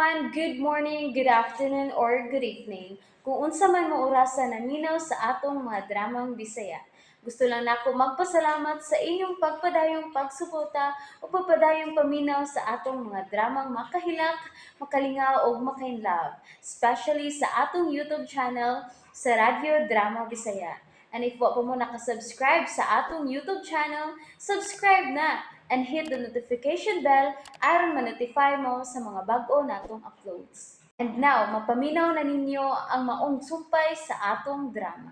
Everyone! Good morning, good afternoon, or good evening. Kung unsa man mo orasa naminaw sa atong mga dramang Bisaya. Gusto lang nako magpasalamat sa inyong pagpadayong pagsuporta o pagpadayong paminaw sa atong mga dramang makahilak, makalingaw ug makainlove, especially sa atong YouTube channel sa Radyo Drama Bisaya. And if wa pa mo nakasubscribe sa atong YouTube channel, subscribe na and hit the notification bell aron ma-notify mo sa mga bag-o natong uploads. And now, mapaminaw na ninyo ang maong sumpay sa atong drama.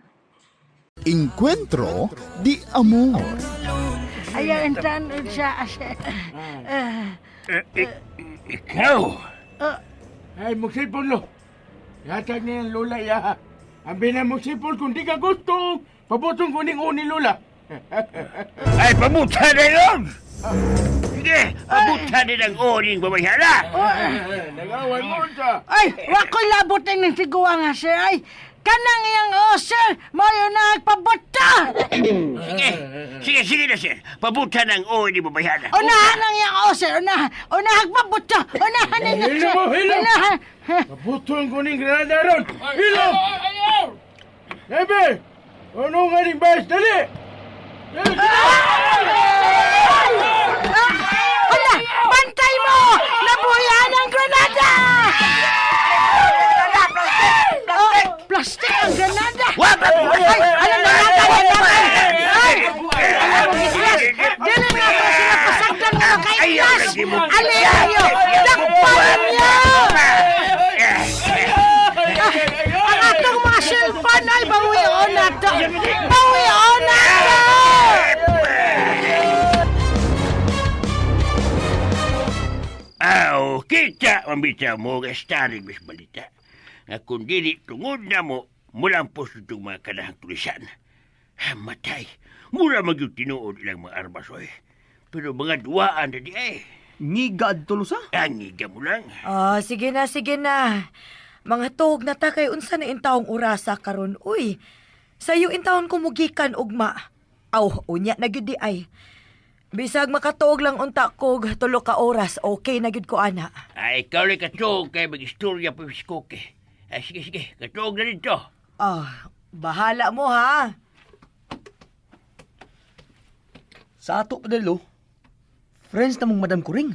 Encuentro de Amor. Ayaw intan siya. Ikaw! Ay, magsipon lo. Yatag niya ang lola ya. Ang na magsipon kung di ka gusto. Pabotong kuning uni lola. Ay, pabuta na yun! Sige, pabuta din ang uning babayhala! Nagaway mo siya. Ay, wa ko'y labot ng siguwa nga sir. Ay, kanang iyang osir, mayo na agpabuta! Sige, sige, sige na sir. Pabuta ng uning babayhala. Unahan ang iyang osir, unahan, unahan agpabuta, unahan ninyo Hilo sir. mo, hilo. Unahan. Pabotong kuning granada ron. Hilo! Nebe! Ano nga ning bayas? Dali! Dali! Hala, bantay mo! Nabuhian ang granada! Oh, plastic ang granada! Ay, ano na natin? Ay, alam mo, Gitlas, dili na ako sila pasagdan nga makaiglas! Alin niyo! Dakpalan niyo! Ang atong mga cellphone ay bawion na to! Bawion na to! Aw, kita mambitaw mo gastaring bis balita. Nga kung dili tungod na mo, mulampos itong mga kanahang tulisan. Ha, matay, mura magyud tinuod ilang mga armas oy. Pero mga duwaan na di ay. Ngiga adto sa? Ang ngiga mo lang. Ah, sige na, sige na. Mga tuog na ta kay unsa na intawong orasa karon. Uy, sayo intawon ko mugikan ugma. Aw, unya na gyud di ay. Bisag makatuog lang unta kog tulo ka oras, okay na gyud ko ana. Ay, ikaw lang katuog kay mag-istorya pa biskoke. Ay, sige, sige, katuog na dito. Ah, bahala mo ha. Sa ato pa dalo, friends na mong Madam Kuring.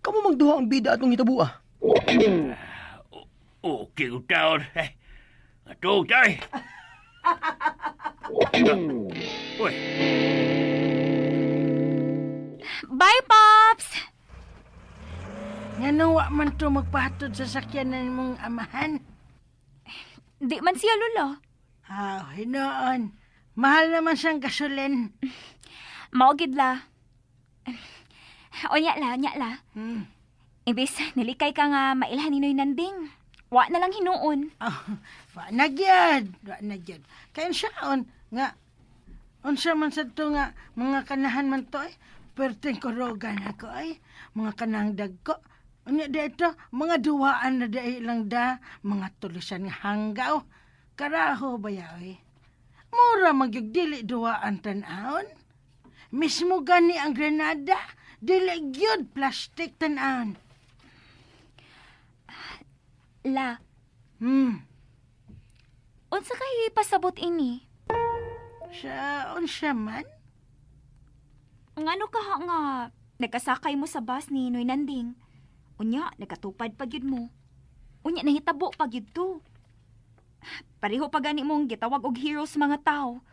Kamu magduha ang bida atong hitabua. Okay, kung taon. Ay, katuog tayo. Uy, Bye, Pops! Nga wa man to magpahatod sa sakyanan mong amahan. Di man siya, Lolo. Ah, hinoon. Mahal naman siyang gasolin. Mao gid la. Onya la, onya la. Imbis, nilikay ka nga mailhan ni Noy Nanding. Wa na lang hinuon. Oh, wa na gyud, wa na gyud. Kay unsaon nga unsa man sa to nga mga kanahan man to ay perting kurogan ako ay mga kanang dagko. Unya di ito, mga duwaan na di lang da, mga tulisan nga hanggaw. Karaho ba yaw eh? Mura magyug dili duwaan tan-aon. Mismo gani ang granada, dili gyud plastic tan-aon. La, unsa kay pasabot ini? Sa unsa man? Ngano ka ha nga nagkasakay mo sa bus ni Noy Nanding? Unya, nagkatupad pa gyud mo. Unya, nahitabo pa gyud to. Pareho pa gani mong gitawag og hero sa mga tao.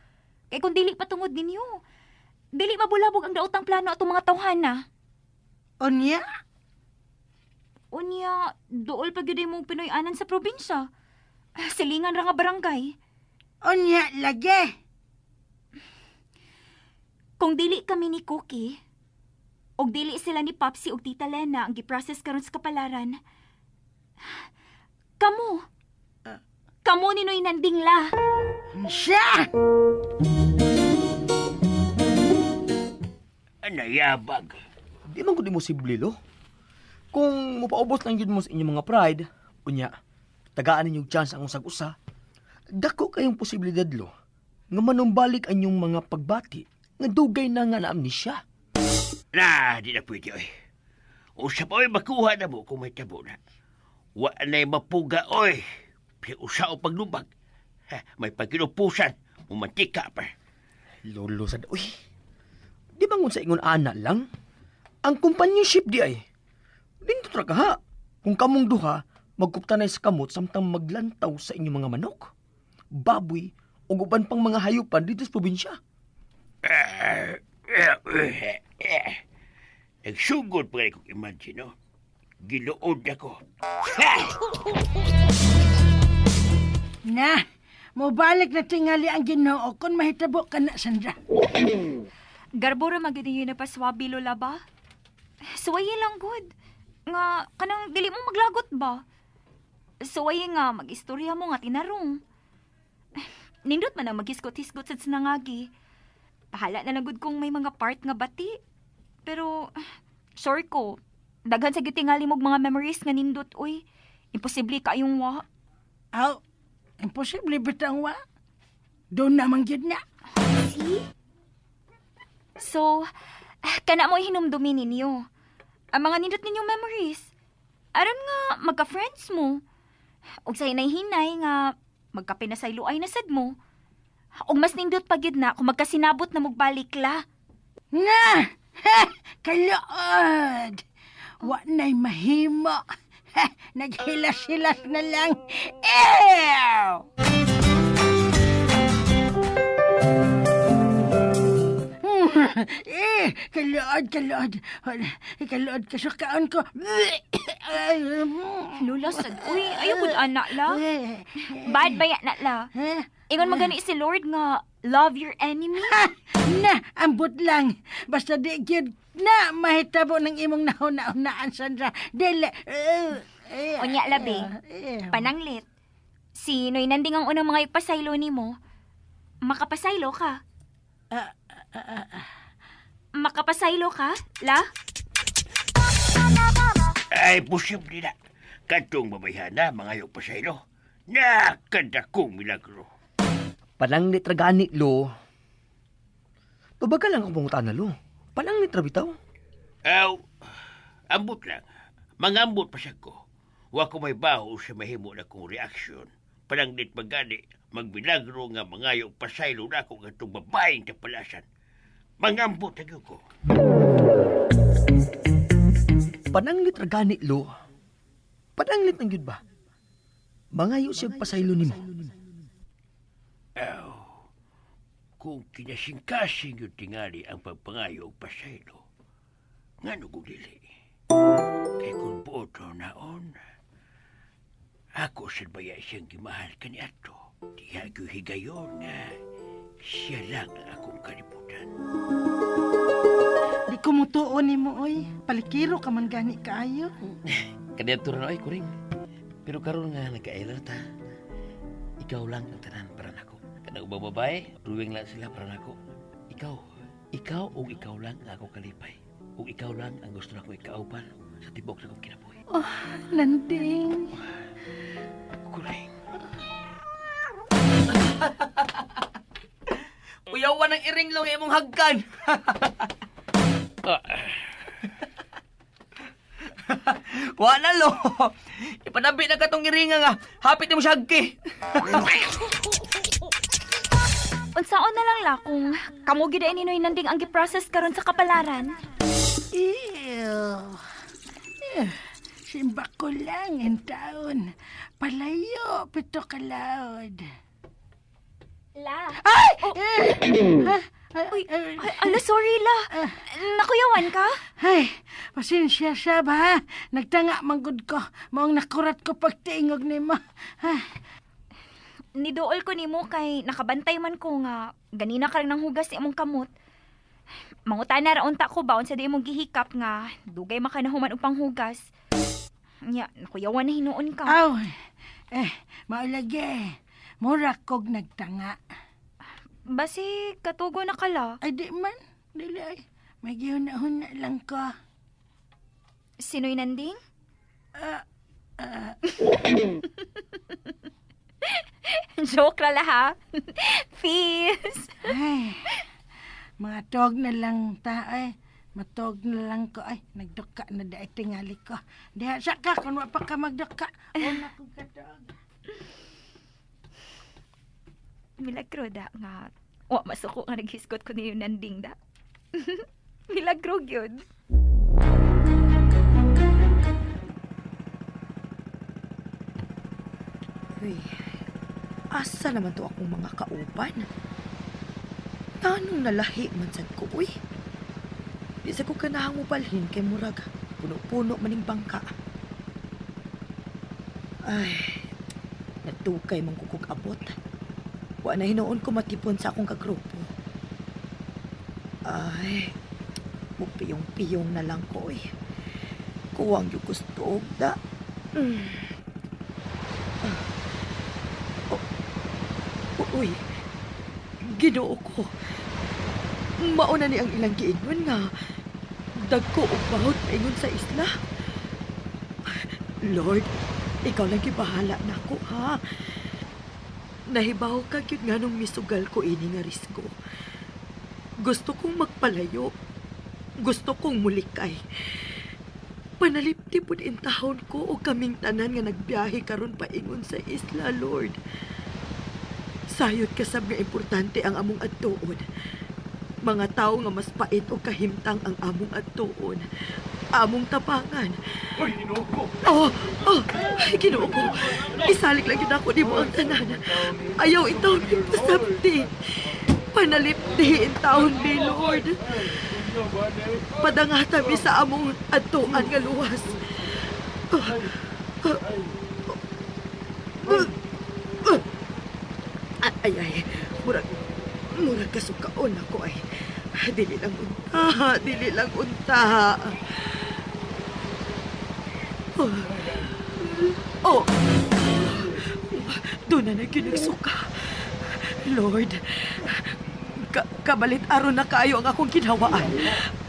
Kay kung dili patungod ninyo, dili mabulabog ang daotang plano atong mga tawhana. Unya? Unya, dool pa gyud imong Pinoy-anan sa probinsya. Silingan ra nga barangay. Unya lagi. Kung dili kami ni Cookie, og dili sila ni Popsy og Tita Lena ang giprocess karon sa kapalaran. Kamo. Kamo ni Noy Nanding la. Siya! nayabag. Di man gud imposible lo. Kung mupaubos lang yun mo sa inyong mga pride, unya, tagaan ninyong chance ang usag-usa, dako kayong posibilidad lo, nga manumbalik ang inyong mga pagbati, nga dugay na nga na amnesia. Na, di na pwede, oy. Usa pa oy makuha na mo kung may tabo na. Wa na'y mapuga oy. Usa o paglubag. Ha, may pagkinupusan, mumantika pa. Lolo sad, uy. Di ba ngun sa ingon ana lang? Ang companionship di ay. Dito tra ka ha. Kung kamong duha, magkuptanay sa kamot samtang maglantaw sa inyong mga manok, baboy, ug uban pang mga hayupan dito sa probinsya. Nagsugod pa kong imagine, no? Giluod ako. Ha! Na, mobalik na tingali ang Ginoo kung mahitabo ka na, Sandra. Garbo ra magyud ninyo napaswabi, Lola ba? Suwayi lang good. Nga kanang dili mo maglagot ba? Suwayi nga magistorya mo nga tinarong. Nindot man ang maghisgot-hisgot sa sinangagi. Bahala na lang gud kung may mga part nga bati. Pero sure ko, daghan sa gitingali mog mga memories nga nindot uy. Imposible kaayong wa. Aw, imposible bitang wa. Doon naman gyud na. See? So, kana mo hinumdumin ninyo. Ang mga nindot ninyong memories. Aron nga magka-friends mo. Og sa hinay-hinay nga magkapinasayloay na sad mo. Og mas nindot pa gyud na kung magkasinabot na mogbalik la. Na! Ha! Kaluod! Wa na'y mahimo. Ha! Naghilas-hilas na lang. Ew! Eh, kaluod, kaluod. Kaluod, kasukaan ko. Ay, Lula sad, uy, ayaw gud ana la. eh, Bad ba ya na la? eh. Ingon magani si Lord nga love your enemy. Ha! Na, ambot lang. Basta di gyud na mahitabo ng imong nahuna-hunaan, Sandra. Dili. Eh, Unya labi. eh. Pananglit. Si Noy Nanding ang unang mga ipasaylo nimo. Makapasaylo ka. Makapasaylo ka, la? Ay, posible na. Katong babayhana, mga pa sa ilo. Nakadakong milagro. Pananglit ra gani, lo. Tubagal lang akong pangutana, lo. Pananglit ra bitaw. Aw, ambot lang. Mangambot pa siya ko. Wa ko may baho sa mahimo na kong reaksyon. Pananglit magani, magmilagro nga mangayo pasaylo na ako katong babaeng kapalasan. Mangambot na gyud ko. Pananglit ra gani, lo. Pananglit nang gyud ba? Mangayo siya pasaylo nimo. Aw, kung kinasingkasing yung tingali ang pagpangayo og pasaylo, ngano kung dili? Kay kung buot naon, ako sad baya siyang gimahal kaniadto. Diha gyud higayon nga siya lang ang akong kalibutan. Di ko mutuo nimo oy. Palikiro ka man gani kaayo. Kaniadto ra na ay kuring. Pero karon nga nagkaila na ta. Ikaw lang ang tanan para nako. Kanang ubang babae, ruwing lang sila para nako. Ikaw, ikaw ug ikaw lang ang akong kalipay. Ug ikaw lang ang gusto nako ikauban sa tibok sa akong kinabuhi. Oh, Nanding. Kuring. Uyawan ang iring lo nga imong hagkan. Wa na lo. Ipanabi na katong iringa nga. Hapit nimo siya hagki. Unsaon na lang la kung kamo gyud ay ni Noy Nanding ang giprocess karon sa kapalaran. Ew. Eh, simba ko lang in taon. Palayo, pito kalaod. La. Ay! Oh. Eh, ha? Ay, Uy, ay, ay, ala sorry la. Nakuyawan ka? Ay, pasensya siya ba? Ha? Nagtanga manggod ko. Maong nakurat ko pagtingog nimo. Ha? Niduol ko nimo kay nakabantay man ko nga ganina ka lang nang hugas sa imong kamot. Mangutana ra unta ko baon sa di imong gihikap nga dugay makanahuman og panghugas. Nya, nakuyawan na hinuon ka. Aw, eh, maulagi. Mura kog nagtanga. Basi katugo na kala. Ay, di man. Dili ay. May gihuna-huna lang ko. Sino'y Nanding? Joke la ha. Peace. Ay, mga tog na lang ta ay. Matog na lang ko ay nagduka na dai tingali ko. Diha sa ka kun wa pa ka magduka. Una ko katog. Milagro da nga. Wa masuko nga naghisgot ko niyo Nanding da. Milagro gyud. Uy, asa naman to akong mga kauban? Tanong nalahi man sad ko, uy. Di sa ko kanahang mubalhin kay murag puno-puno maning bangka. Ay, natukay man kukog abot. Wa na hinuon ko matipon sa akong kagrupo. Ay, mupiyong-piyong na lang ko, uy. Kuwang yung gusto, da. Uy, Ginoo ko. Mauna ni ang ilang giingon nga dagko og bahot paingon sa isla. Lord, ikaw lang gibahala nako ha. Nahibaw ka gyud nganong misugal ko ini nga risgo. Gusto kong magpalayo. Gusto kong mulikay. Panalipti pud intahon ko og kaming tanan nga nagbiyahe karon paingon sa isla, Lord. Sayod kasab nga importante ang among adtuon. Mga tawo nga mas pait o kahimtang ang among adtuon. Among tapangan. Uy, Ginoo ko. Oh, oh, ay, Ginoo ko. Isalig lang yun ako ni mo ang tanan. Ayaw itaw ni pasabti. Panalipti in taon ni Lord. Padangata mi sa among adtuan nga luwas. Ay, ay, ay. Murag, murag kasukaon ako ay. Dili lang unta, dili lang unta. Oh. Oh. Doon na nagkinagsuka. Lord, kabalit aron na kaayo ang akong ginawaan.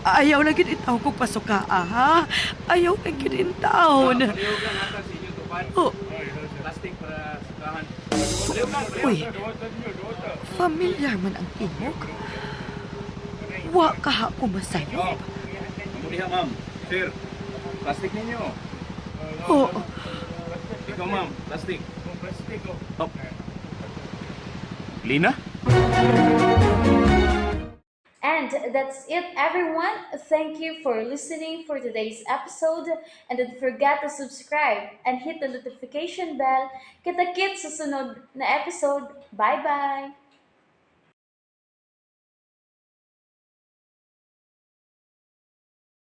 Ayaw lang ginitaw kong pasuka, ha? Ayaw lang ginitaon. Oh. Uy, familiar man ang tingog. Wa ka ha kumasayop. Muli ha, ma'am. Sir, plastic ninyo. Oh, Ikaw, ma'am. Plastic. Oh. Lina? And that's it, everyone. Thank you for listening for today's episode. And don't forget to subscribe and hit the notification bell. Kita-kits sa sunod na episode. Bye-bye!